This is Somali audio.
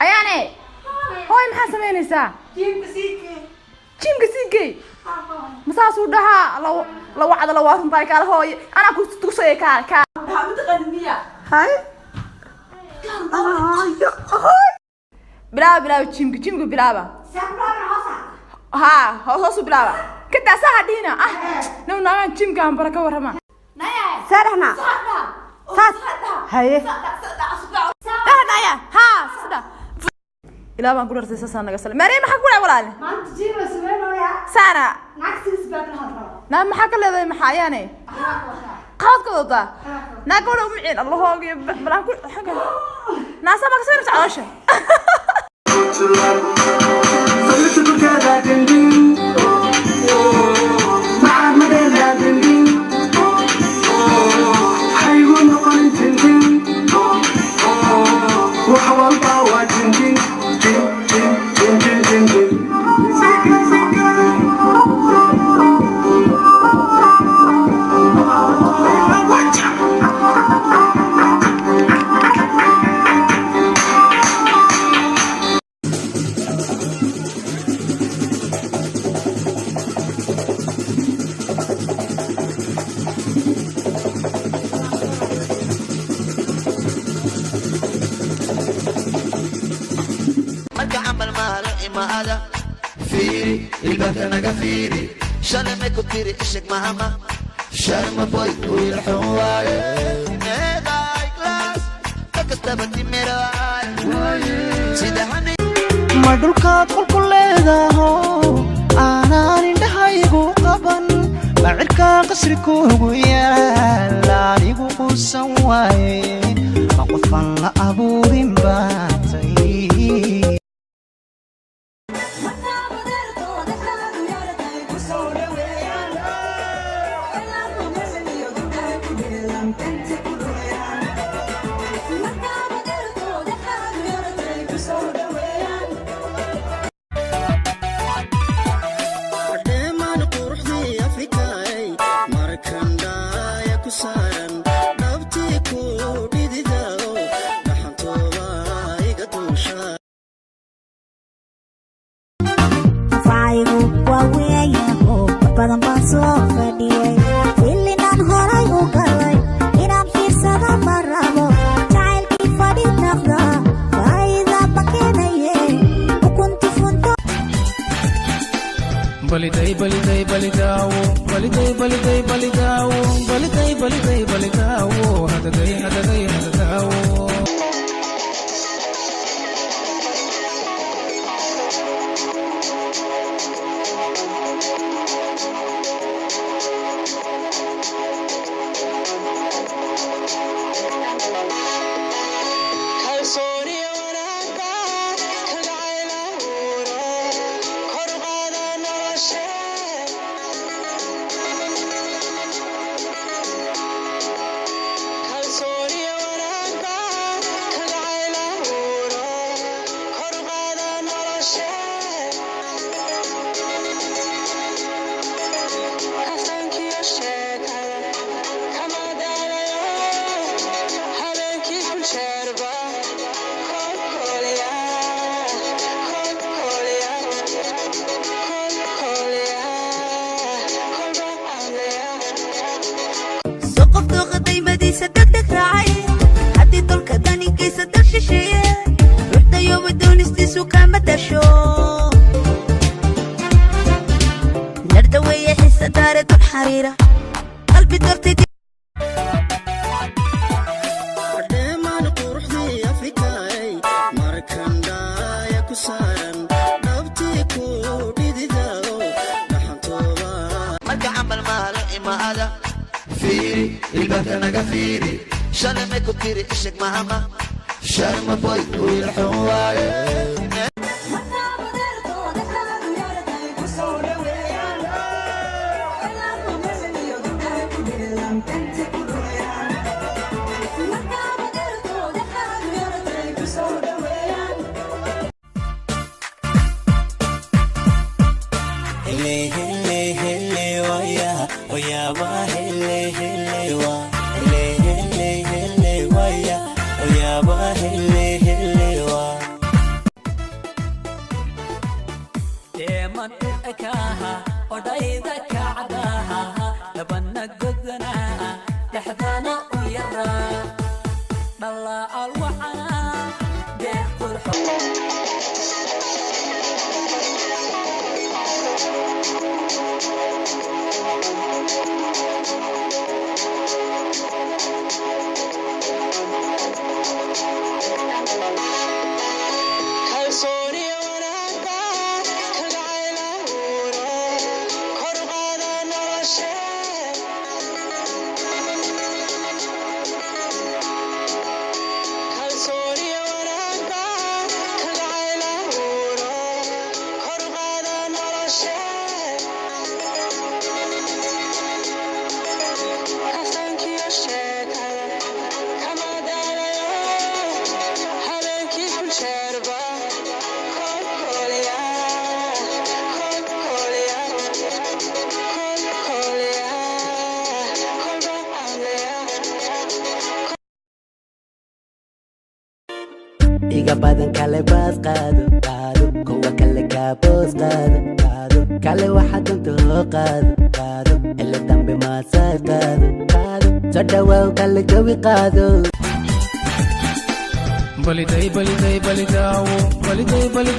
Ayaane hooy, maxaa samaynaysaa? Gym-ka siikey masaasuu dhahaa la wacda la waasantahay. Kaale hooye, anaa ku tusaya. Kaale kaale, mataqaanid miya? Hay. Bilaaba, bilaaba gym-ka, gym-ka bilaaba. Haa, hoos hoosu bilaaba. Kadaa saa dhihina. Ah, naw naagaan gym-ka aan bara ka warrama. Saadhna. Saas. Haye. Dhahnaya haa, sasdha ilaa baan ku dhartay. Saasaa naga sal. Maariya, maxaa ku dhahay walaale? Maanta gym baa sameynaya. Saana Naag six pack la hadlo. Naa, maxaa ka leedahay? Maxaa ayaane qalad ka wadataa? Naa, gabadha uma ciin allahoogiyo balaan ku xagga naasa maa kasoo rabta caloosha. Marka camal maalo imaada, fiiri ilbaabka naga fiiri. Shalay may ku tiri isheg mahama Sharma Boy wiil xun waaye. Meeday class ka kastaba timiraay sida hani. Ma dhulkaad qolku leedaho aanaan indhahaygu qaban? Ma cirkaa qasri kuugu yaal anigu quusan waaye? Ma qofaan la abuurin baatay? Dheemaan quruxdii Afrikaay, markan dhaaya ku saaran dhabtii ku dhididao dhaxantooda iga duusha. Facaygu waa weeyaho, wax badan baan soo fadhiyey. Filinaan horay u galay inaan fiirsada ma rabo. Jacaylkii fadhi naqda faa'iida ma keenaye, ukunti funto. Baliday, baliday, balidaawo, baliday, baliday, balidaawo, baliday, baliday, balidaawo, hadaday, hadaday, hadadaawo. Kalsooniya wanaagba kalgacayl abuuro, kor u qaada nolosha. Kalsooniya wanaagba kalgacayl abuuro, kor u qaada nolosha. Kaftankiyo sheekada kama daalayo, habeenkii kuljeerba kolkoliya, kolkoliya, kolkoliya, kolba hadlaya. Soqof dooqadaymadiisa degdeg raacay, haddii dolka danigiisa dal shisheeye ruxdayooba doonistiisu kama dasho. Narda weeye xiisa daare dul xariira qalbi dortay. Dheemaan quruxdii Afrikaay, markan dhaaya ku saaran dhabtii ku dhididao dhaxantooda. Marka camal maalo imaada, fiiri ilbaabka naga fiiri. Shalay may ku tiri isheg mahama Sharma Boy wiil xun waaye. Hele hele hele waya oyaba, hele hele wa, hele hele hele waya oyaba, hele hele wa. Ekaaha odhayda kacdaha, labana godanaa, dhexdana u yaraa, dhalaal wacanaa, deeq qurxo. Kalsooniya wanaagga kalgacayl abuuro, kor u qaada nolosha. Kalsooniya wanaagga kalgacayl abuuro, kor u qaada nolosha. Kastankiyo sheekada kama daalayo, habeenkii kuljeerba kolkoliya, kolkoliya, kolkoliya, kolba hadlaya. Iga badan kale baas qaado, qaado kuwa kale kaaboos, qaado, qaado kale waxa doonta hoo, qaado, qaado ila dambe maasaad, qaado, qaado soo dhawaaw kale jawi qaado. Baliday, baliday, balidaawo, baliday, baliday.